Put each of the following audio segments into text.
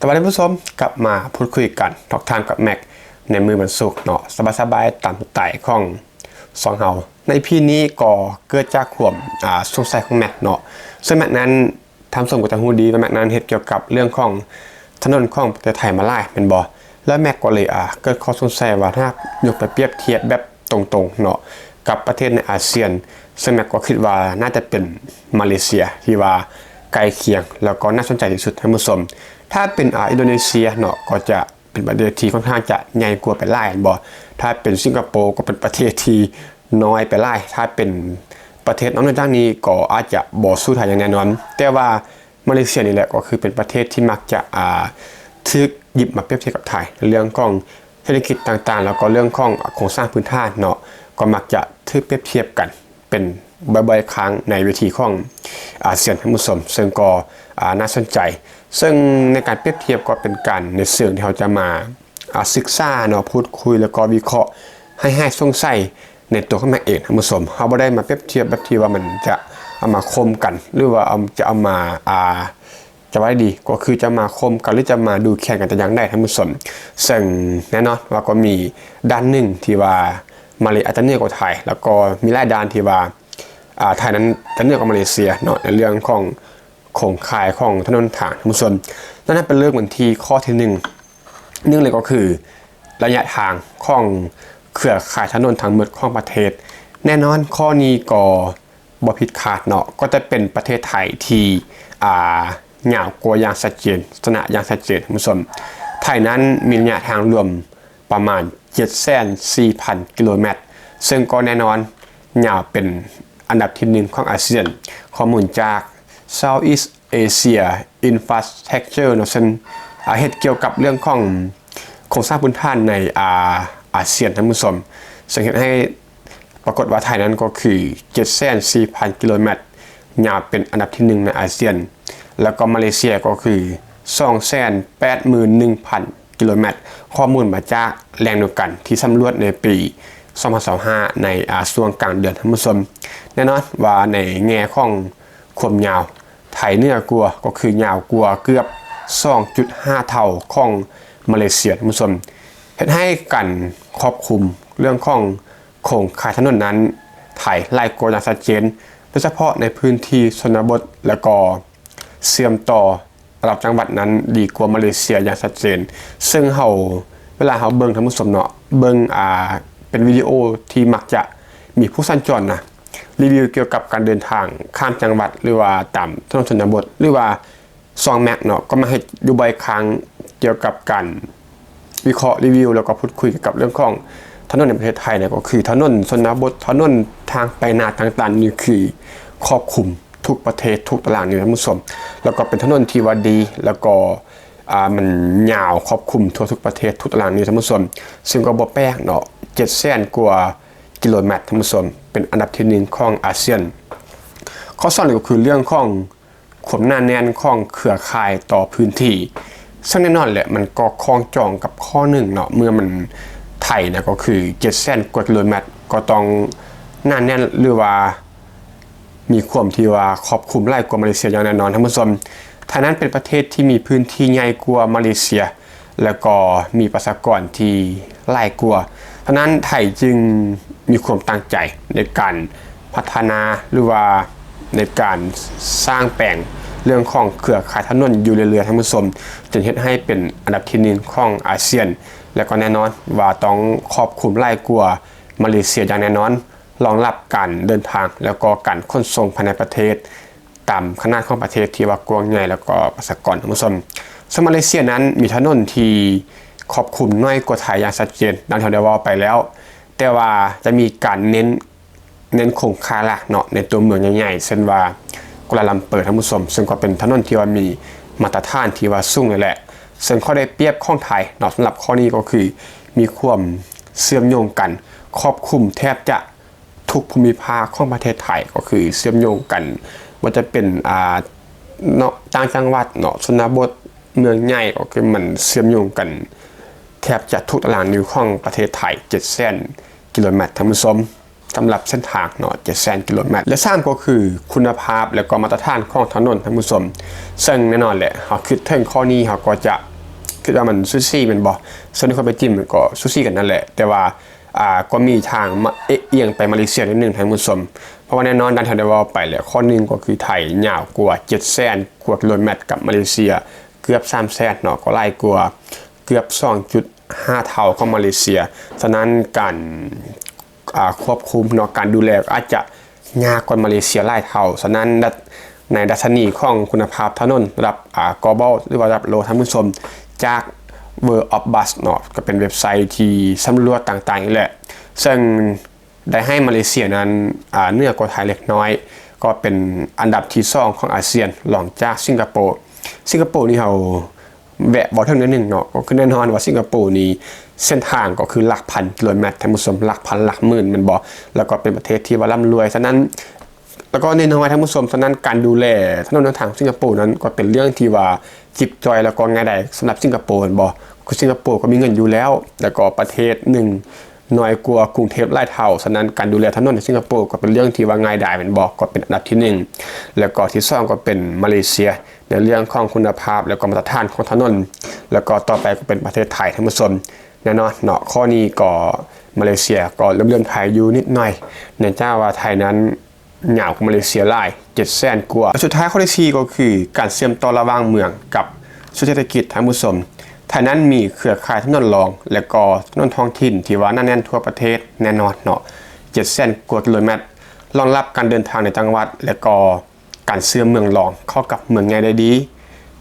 ສະບາຍດີທ່ານຜູ້ຊົມ, ກັບມາພູດຄຸຍກັນ Talk Time ກັບແມັກ ໃນມື້ວັນສຸກເນາະ, ສະບາຍໆຕາມສະໄຕຂອງຊ່ອງເຮົາ. ໃນ ອີ ພີ ນີ້ກໍເກີດຈາກຄວາມ ອ່າ ສົງໄສຂອງແມັກເນາະ, ເຊິ່ງແມັກນັ້ນ ທ່ານຜູ້ຊົມກໍຈະຮູ້ດີວ່າແມັກນັ້ນເຮັດກ່ຽວກັບເລື່ອງຂອງຖະໜົນຂອງປະເທດໄທມາຫຼາຍແມ່ນບໍ່? ແລ້ວແມັກກໍເລີຍ ອ່າ ເກີດຂໍ້ສົງໄຍວ່າ ຫາກຍົກໄປປຽບທຽບແບບຕົງໆເນາະ ກັບປະເທດໃນອາຊຽນ, ເຊິ່ງແມັກກໍຄິດວ່າໜ້າຈະເປັນມາເລເຊຍ ທີ່ວ່າໃກ້ຄຽງ ແລ້ວກໍໜ້າສົນໃຈທີ່ສຸດທ່ານຜູ້ຊົມ. ຖ້າເປັນ ອ່າ ອິນໂດເນເຊຍເນາະ ກໍຈະເປັນປະເທດທີ່ຄ່ອນຂ້າງຈະໃຫຍ່ກວ່າໄປຫຼາຍແມ່ນບໍ່? ຖ້າເປັນສິງກະໂປ ກໍເປັນປະເທດທີ່ນ້ອຍໄປຫຼາຍ, ຖ້າເປັນປະເທດນອກເໜືອຈາກນີ້ກໍອາດຈະບໍ່ສູ້ໄທຢ່າງແນ່ນອນ. ແຕ່ວ່າມາເລເຊຍນີ້ແຫຼະ ກໍຄືເປັນປະເທດທີ່ມັກຈະ ອ່າ ຖືກຫຍິບມາປຽບທຽບກັບໄທ ໃນເລື່ອງຂອງເສດຖະກິດຕ່າງໆ ແລ້ວກໍເລື່ອງຂອງໂຄງສ້າງພື້ນຖານເນາະ, ກໍມັກຈະຖືກປຽບທຽບກັນເປັນ ບ່ອຍໆຄັ້ງໃນເວທີຂອງອາຊຽນທ່ານຜູ້ຊົມ, ເຊິ່ງກໍ ອ່າ ໜ້າສົນໃຈ. ເຊິ່ງໃນການປຽບທຽບກໍເປັນການໃນເຊີງທີ່ເຮົາຈະມາ ອ່າ ສຶກສາເນາະ, ພູດຄຸຍ ແລ້ວກໍວິເຄາະ ໃຫ້ຫາຍສົງໄສໃນຕົວຂອງແມັກເອງທ່ານຜູ້ຊົມ. ເຮົາບໍ່ໄດ້ມາປຽບທຽບແບບທີ່ວ່າມັນຈະເອົາມາຂົ່ມກັນ ຫຼືວ່າເອົາ ຈະເອົາມາ ອ່າ ຈະວ່າໄດ້ດີ ກໍຄືຈະມາຂົ່ມກັນ ຫຼືຈະມາດູແຄນກັນແຕ່ຢ່າງໃດທ່ານຜູ້ຊົມ. ເຊິ່ງແນ່ນອນວ່າກໍມີດ້ານໜຶ່ງທີ່ວ່າມາເລອາດຈະເໜືອກວ່າໄທ, ແລ້ວກໍມີຫຼາຍດ້ານທີ່ວ່າ ອ່າ ໄທນັ້ນຈະເໜືອກວ່າມາເລເຊຍເນາະ ໃນເລື່ອງຂອງໂຄງຂ່າຍຂອງຖະໜົນທາງທ່ານຜູ້ຊົມ. ນັ້ນເປັນເລີ່ມກັນທີ່ຂໍ້ທີໜຶ່ງ, ໜຶ່ງເລີຍກໍຄືໄລຍະທາງຂອງເຄືອຂ່າຍຖະໜົນທັງໝົດຂອງປະເທດ. ແນ່ນອນຂໍ້ນີ້ກໍ ບໍ່ຜິດຄາດເນາະ ກໍຈະເປັນປະເທດໄທທີ່ ອ່າ ຍາວກວ່າຢ່າງຊັດເຈນ, ຊະນະຢ່າງຊັດເຈນທ່ານຜູ້ຊົມ. ໄທນັ້ນມີໄລຍະທາງລວມປະມານເຈັດແສນສີ່ພັນກິໂລແມັດ, ເຊິ່ງກໍແນ່ນອນຍາວເປັນອັນດັບທີໜຶ່ງຂອງອາຊຽນ. ຂໍ້ມູນຈາກ Southeast Asia Infrastructure ເນາະ ເຊິ່ງ ອ່າ ເຮັດກ່ຽວກັບເລື່ອງຂອງໂຄງສ້າງພື້ນຖານໃນ ອ່າ ອາຊຽນທ່ານຜູ້ຊົມ, ເຊິ່ງເຮັດໃຫ້ ປາກົດວ່າໄທນັ້ນກໍຄືເຈັດແສນສີ່ພັນກິໂລແມັດ, ຍາວເປັນອັນດັບທີໜຶ່ງໃນອາຊຽນ, ແລ້ວກໍມາເລເຊຍກໍຄືສອງແສນແປດໝື່ນໜຶ່ງພັນກິໂລແມັດ. ຂໍ້ມູນມາຈາກແຫຼ່ງດຽວກັນທີ່ສຳຫຼວດໃນປີສອງພັນຊາວຫ້າ ໃນ ອ່າ ຊ່ວງກາງເດືອນທ່ານຜູ້ຊົມ. ແນ່ນອນວ່າໃນແງ່ຂອງຄວາມຍາວ ໄທເໜືອກວ່າ ກໍຄືຍາວກວ່າເກືອບສອງຈຸດຫ້າເທົ່າຂອງມາເລເຊຍທ່ານຜູ້ຊົມ, ເຮັດໃຫ້ການຄອບຄຸມເລື່ອງຂອງໂຄງຂ່າຍຖະໜົນນັ້ນ ໄທຫຼາຍກວ່າຢ່າງຊັດເຈນ, ໂດຍສະເພາະໃນພື້ນທີ່ຊົນນະບົດ ແລ້ວກໍເຊື່ອມຕໍ່ລະດັບຈັງຫວັດນັ້ນດີກວ່າມາເລເຊຍຢ່າງຊັດເຈນ. ເຊິ່ງເຮົາ ເວລາເຮົາເບິ່ງທ່ານຜູ້ຊົມເນາະ ເບິ່ງ ອ່າ ເປັນວິດີໂອທີ່ມັກຈະມີຜູ້ສັນຈອນນະ ຣີວິວກ່ຽວກັບການເດີນທາງຂ້າມຈັງຫວັດ ຫຼືວ່າຕາມຖະໜົນຊົນນະບົດ ຫຼືວ່າຊ່ອງແມັກເນາະ ກໍມາເຮັດຢູ່ບ່ອຍຄັ້ງ ກ່ຽວກັບການວິເຄາະ ຣີວິວ ແລ້ວກໍພູດຄຸຍກ່ຽວກັບເລື່ອງຂອງຖະໜົນໃນປະເທດໄທນະ ກໍຄືຖະໜົນຊົນນະບົດ, ຖະໜົນທາງໄປນາຕ່າງໆ ນີ້ຄືຄອບຄຸມທຸກປະເທດ ທຸກຕາລາງນິ້ວທ່ານຜູ້ຊົມ, ແລ້ວກໍເປັນຖະໜົນທີ່ວ່າດີ ແລ້ວກໍ ອ່າ ມັນຍາວຄອບຄຸມທົ່ວທຸກປະເທດ ທຸກຕາລາງນິ້ວທ່ານຜູ້ຊົມ, ເຊິ່ງກໍບໍ່ແປກເນາະ ເຈັດແສນກວ່າ ກິໂລແມັດ ທ່ານຜູ້ຊົມ, ເປັນອັນດັບທີໜຶ່ງຂອງອາຊຽນ. ຂໍ້ສອງເລີຍກໍຄືເລື່ອງຂອງຄວາມໜາແໜ້ນຂອງເຄືອຂ່າຍຕໍ່ພື້ນທີ່, ເຊິ່ງແນ່ນອນແຫຼະ ມັນກໍຂ້ອງຈອງກັບຂໍ້ໜຶ່ງເນາະ, ເມື່ອມັນ ໄທນະ ກໍຄືເຈັດແສນກວ່າກິໂລແມັດ ກໍຕ້ອງໜາແໜ້ນ ຫຼືວ່າມີຄວາມທີ່ວ່າຄອບຄຸມຫຼາຍກວ່າມາເລເຊຍຢ່າງແນ່ນອນ ທ່ານຜູ້ຊົມ. ໄທນັ້ນເປັນປະເທດທີ່ມີພື້ນທີ່ໃຫຍ່ກວ່າມາເລເຊຍ ແລ້ວກໍມີປະຊາກອນທີ່ຫຼາຍກວ່າ. ສະນັ້ນໄທຈຶ່ງມີຄວາມຕັ້ງໃຈໃນການພັດທະນາ ຫຼືວ່າໃນການສ້າງແປງເລື່ອງຂອງເຄືອຂ່າຍຖະໜົນຢູ່ເລື້ອຍໆ ທ່ານຜູ້ຊົມ, ຈົນເຮັດໃຫ້ເປັນອັນດັບທີໜຶ່ງຂອງອາຊຽນ ແລະ ກໍແນ່ນອນວ່າຕ້ອງຄອບຄຸມຫຼາຍກວ່າມາເລເຊຍຢ່າງແນ່ນອນ, ລອງຮັບການເດີນທາງ ແລ້ວກໍການຂົນສົ່ງພາຍໃນປະເທດ ຕາມຂະໜາດຂອງປະເທດທີ່ວ່າກວ້າງໃຫຍ່ ແລ້ວກໍປະຊາກອນ ທ່ານຜູ້ຊົມ. ເຊິ່ງມາເລເຊຍນັ້ນມີຖະໜົນທີ່ຄອບຄຸມໜ້ອຍກວ່າໄທຢ່າງຊັດເຈນ ດັ່ງທີ່ເຮົາໄດ້ເວົ້າໄປແລ້ວ, ແຕ່ວ່າຈະມີການເນັ້ນ ເນັ້ນໂຄງຂ່າຍຫຼັກເນາະ ໃນຕົວເມືອງໃຫຍ່ໆ ເຊັ່ນວ່າ ກົວລາລັມເປີ ທ່ານຜູ້ຊົມ, ເຊິ່ງກໍເປັນຖະໜົນທີ່ວ່າມີມາດຕະຖານທີ່ວ່າສູງເລີຍແຫຼະ, ເຊິ່ງຂໍ້ໄດ້ປຽບຂອງໄທເນາະ ສຳລັບຂໍ້ນີ້ກໍຄືມີຄວາມເຊື່ອມໂຍງກັນ ຄອບຄຸມແທບຈະ ທຸກພູມິພາກຂອງປະເທດໄທ ກໍຄືເຊື່ອມໂຍງກັນ ບໍ່ວ່າຈະເປັນ ອ່າ ເນາະ ຕ່າງຈັງຫວັດເນາະ ຊົນນະບົດ ເມືອງໃຫຍ່ ກໍຄືມັນເຊື່ອມໂຍງກັນແທບຈະທຸກຕາລາງນິ້ວຂອງປະເທດໄທ ເຈັດແສນກິໂລແມັດ ທ່ານຜູ້ຊົມ, ສຳລັບເສັ້ນທາງເນາະ ເຈັດແສນກິໂລແມັດ. ແລະ ສາມ ກໍຄືຄຸນນະພາບ ແລະ ກໍມາດຕະຖານຂອງຖະໜົນ ທ່ານຜູ້ຊົມ, ເຊິ່ງແນ່ນອນແຫຼະ ເຮົາຄິດເຖິງຂໍ້ນີ້ ເຮົາກໍຈະ ຄິດວ່າມັນຊູຊີແມ່ນບໍ່? ສ່ວນທີ່ຂ້ອຍໄປຈິ້ມກໍຊູຊີກັນນັ້ນແຫຼະ ແຕ່ວ່າ ອ່າ ກໍມີທາງມາເອະອຽງໄປມາເລເຊຍໜ້ອຍໜຶ່ງທ່ານຜູ້ຊົມ. ເພາະວ່າແນ່ນອນ ດັ່ງທີ່ໄດ້ເວົ້າໄປແລ້ວ ຂໍ້ໜຶ່ງກໍຄືໄທຍາວກວ່າເຈັດແສນກວ່າກິໂລແມັດ ກັບມາເລເຊຍເກືອບສາມແສນເນາະ ກໍຫຼາຍກວ່າເກືອບສອງຈຸດຫ້າເທົ່າຂອງມາເລເຊຍ. ສະນັ້ນການ ອ່າ ຄວບຄຸມເນາະ ການດູແລອາດຈະຍາກກວ່າມາເລເຊຍຫຼາຍເທົ່າ. ສະນັ້ນ ໃນດັດຊະນີຂອງຄຸນນະພາບຖະໜົນລະດັບ ອ່າ global ຫຼືວ່າລະດັບໂລກ ທ່ານຜູ້ຊົມ ຈາກ World of Bus ເນາະ ກໍເປັນເວັບໄຊທີ່ສຳຫຼວດຕ່າງໆນີ້ແຫຼະ ເຊິ່ງໄດ້ໃຫ້ມາເລເຊຍນັ້ນ ອ່າ ເໜືອກວ່າໄທເລັກນ້ອຍ ກໍເປັນອັນດັບທີສອງຂອງອາຊຽນ ລອງຈາກສິງກະໂປ. ສິງກະໂປນີ້ເຮົາ ແວະເວົ້າເຖິງໜ້ອຍໜຶ່ງເນາະ ກໍຄືແນ່ນອນວ່າສິງກະໂປນີ້ ເສັ້ນທາງກໍຄືຫຼັກພັນກິໂລແມັດ ທ່ານຜູ້ຊົມ ຫຼັກພັນ ຫຼັກໝື່ນແມ່ນບໍ່? ແລ້ວກໍເປັນປະເທດທີ່ວ່າລ່ຳລວຍ ສະນັ້ນ ແລ້ວກໍນ້ອຍໆ ທ່ານຜູ້ຊົມ. ສະນັ້ນການດູແລຖະໜົນຫົນທາງສິງກະໂປນັ້ນ ກໍເປັນເລື່ອງທີ່ວ່າຈິບຈ່ອຍ ແລ້ວກໍງ່າຍດາຍສຳລັບສິງກະໂປແມ່ນບໍ່? ຄືສິງກະໂປກໍມີເງິນຢູ່ແລ້ວ ແລ້ວກໍປະເທດໜຶ່ງ ນ້ອຍກວ່າກຸງເທບຫຼາຍເທົ່າ. ສະນັ້ນການດູແລຖະໜົນໃນສິງກະໂປກໍເປັນເລື່ອງທີ່ວ່າງ່າຍດາຍແມ່ນບໍ່? ກໍເປັນອັນດັບທີໜຶ່ງ ແລ້ວກໍທີສອງກໍເປັນມາເລເຊຍ ໃນເລື່ອງຂອງຄຸນນະພາບ ແລ້ວກໍມາດຕະຖານຂອງຖະໜົນ ແລ້ວກໍຕໍ່ໄປກໍເປັນປະເທດໄທ ທ່ານຜູ້ຊົມ. ແນ່ນອນເນາະ ຂໍ້ນີ້ກໍມາເລເຊຍກໍເຫຼື້ອມໆໄທຢູ່ນິດໜ້ອຍ ເນື່ອງຈາກວ່າໄທນັ້ນຍາວກວ່າມາເລເຊຍຫຼາຍ ເຈັດແສນກວ່າ. ແລະ ສຸດທ້າຍ ຂໍ້ທີສີ່ ກໍຄືການເຊື່ອມຕໍ່ລະຫວ່າງເມືອງກັບສ່ວນເສດຖະກິດ ທ່ານຜູ້ຊົມ. ໄທນັ້ນມີເຄືອຂ່າຍຖະໜົນລອງ ແລະ ກໍຖະໜົນທ້ອງຖິ່ນທີ່ວ່າໜາແໜ້ນທົ່ວປະເທດແນ່ນອນເນາະ ເຈັດແສນກວ່າກິໂລແມັດ ລອງຮັບການເດີນທາງໃນຈັງຫວັດ ແລະ ກໍ ການເຊື່ອມເມືອງລອງເຂົ້າກັບເມືອງໃຫຍ່ໄດ້ດີ,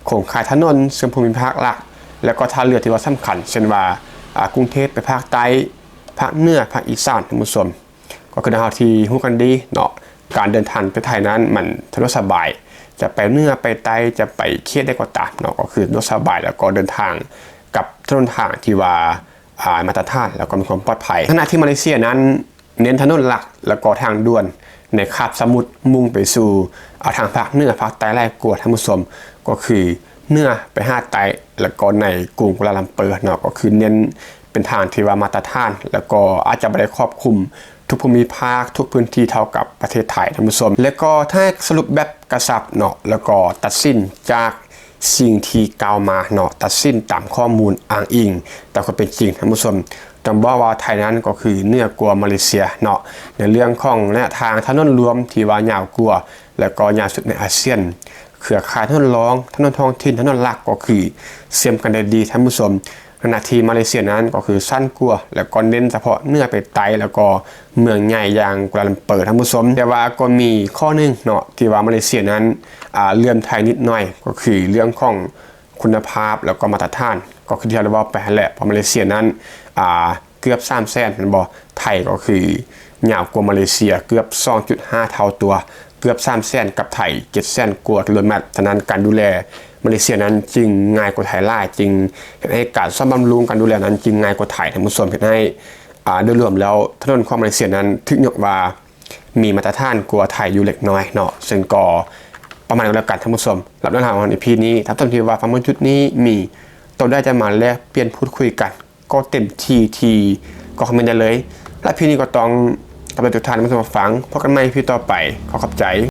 ໂຄງຂ່າຍຖະໜົນເຊື່ອມພູມິພາກຫຼັກ ແລະ ກໍທ່າເຮືອທີ່ວ່າສຳຄັນ ເຊັ່ນວ່າ ອາ ກຸງເທບໄປພາກໃຕ້, ພາກເໜືອ, ພາກອີສານ ທ່ານຜູ້ຊົມ. ກໍຄືເຮົາທີ່ຮູ້ກັນດີເນາະ, ການເດີນທາງປະເທດໄທນັ້ນມັນສະດວກສະບາຍ, ຈະໄປເໜືອໄປໃຕ້, ຈະໄປເຂດໃດກໍຕາມເນາະ, ກໍຄືສະດວກສະບາຍ ແລ້ວກໍເດີນທາງກັບຖະໜົນທາງທີ່ວ່າ ອາ ມາດຕະຖານ ແລ້ວກໍມີຄວາມປອດໄພ. ຂະນະທີ່ມາເລເຊຍນັ້ນ ເນັ້ນຖະໜົນຫຼັກ ແລ້ວກໍທາງດ່ວນໃນຄາບສະໝຸດ ມຸ່ງໄປສູ່ ອາ ທາງພາກເໜືອພາກໃຕ້ຫຼາຍກວ່າ ທ່ານຜູ້ຊົມ, ກໍຄືເໜືອໄປຫາໃຕ້ ແລ້ວກໍໃນກຸງກົວລາລັມເປີເນາະ, ກໍຄືເນັ້ນເປັນທາງທີ່ວ່າມາດຕະຖານ ແລ້ວກໍອາດຈະບໍ່ໄດ້ຄອບຄຸມທຸກພູມິພາກ ທຸກພື້ນທີ່ເທົ່າກັບປະເທດໄທ ທ່ານຜູ້ຊົມ. ແລ້ວກໍຖ້າສະຫຼຸບແບບກະຊັບເນາະ ແລ້ວກໍຕັດສິນຈາກ ສິ່ງທີ່ກ່າວມາເນາະ, ຕັດສິນຕາມຂໍ້ມູນອ້າງອີງຕາມຄວາມເປັນຈິງ, ທ່ານຜູ້ຊົມ. ຕ້ອງບອກວ່າໄທນັ້ນກໍຄືເໜືອກວ່າມາເລເຊຍເນາະ ໃນເລື່ອງຂອງໄລຍະທາງຖະໜົນລວມທີ່ວ່າຍາວກວ່າ ແລ້ວກໍຍາວສຸດໃນອາຊຽນ. ເຄືອຂ່າຍຖະໜົນລອງ, ຖະໜົນທ້ອງຖິ່ນ, ຖະໜົນຫຼັກກໍຄືເຊື່ອມກັນໄດ້ດີ, ທ່ານຜູ້ຊົມ. ຂະນະທີ່ມາເລເຊຍນັ້ນກໍຄືສັ້ນກວ່າ ແລ້ວກໍເນັ້ນສະເພາະເໜືອໄປໃຕ້ ແລ້ວກໍເມືອງໃຫຍ່ຢ່າງກົວລາລັມເປີ ທ່ານຜູ້ຊົມ. ແຕ່ວ່າກໍມີຂໍ້ໜຶ່ງເນາະ ທີ່ວ່າມາເລເຊຍນັ້ນ ອາ ເຫຼື້ອມໄທນິດໜ້ອຍ ກໍຄືເລື່ອງຂອງຄຸນນະພາບ ແລ້ວກໍມາດຕະຖານ ກໍຄືທີ່ເຮົາໄດ້ເວົ້າໄປຫັ້ນແຫຼະ. ເພາະມາເລເຊຍນັ້ນ ອາ ເກືອບສາມແສນແມ່ນບໍ່? ໄທກໍຄືຍາວກວ່າມາເລເຊຍເກືອບສອງຈຸດຫ້າເທົ່າຕົວ, ເກືອບສາມແສນ ກັບໄທເຈັດແສນກວ່າກິໂລແມັດ. ສະນັ້ນການດູແລມາເລເຊຍນັ້ນຈຶ່ງງ່າຍກວ່າໄທຫຼາຍ, ຈຶ່ງເຮັດໃຫ້ການສ້ອມບຳລຸງ ການດູແລນັ້ນຈຶ່ງງ່າຍກວ່າໄທ, ທ່ານຜູ້ຊົມ. ເຮັດໃຫ້ ອາ ໂດຍລວມແລ້ວຖະໜົນຂອງມາເລເຊຍນັ້ນຖືກຍົກວ່າ ມີມາດຕະຖານກວ່າໄທຢູ່ເລັກນ້ອຍເນາະ, ເຊິ່ງກໍປະມານນັ້ນແລ້ວກັນ ທ່ານຜູ້ຊົມ. ສຳລັບເລື່ອງລາວຂອງ ອີ ພີ ນີ້ ທ່ານຜູ້ຊົມທີ່ວ່າຟັງມາຈຸດນີ້ ມີໂຕໃດຈະມາແລກປ່ຽນພູດຄຸຍກັນ ກໍເຕັມທີ່ທີ່ກໍຄອມເມັນໄດ້ເລີຍ. ແລະ ພີ ນີ້ກໍຕ້ອງຂອບໃຈທຸກທ່ານທີ່ມາຮັບຊົມຮັບຟັງ. ພົບກັນໃໝ່ ພີ ຕໍ່ໄປ. ຂໍຂອບໃຈ.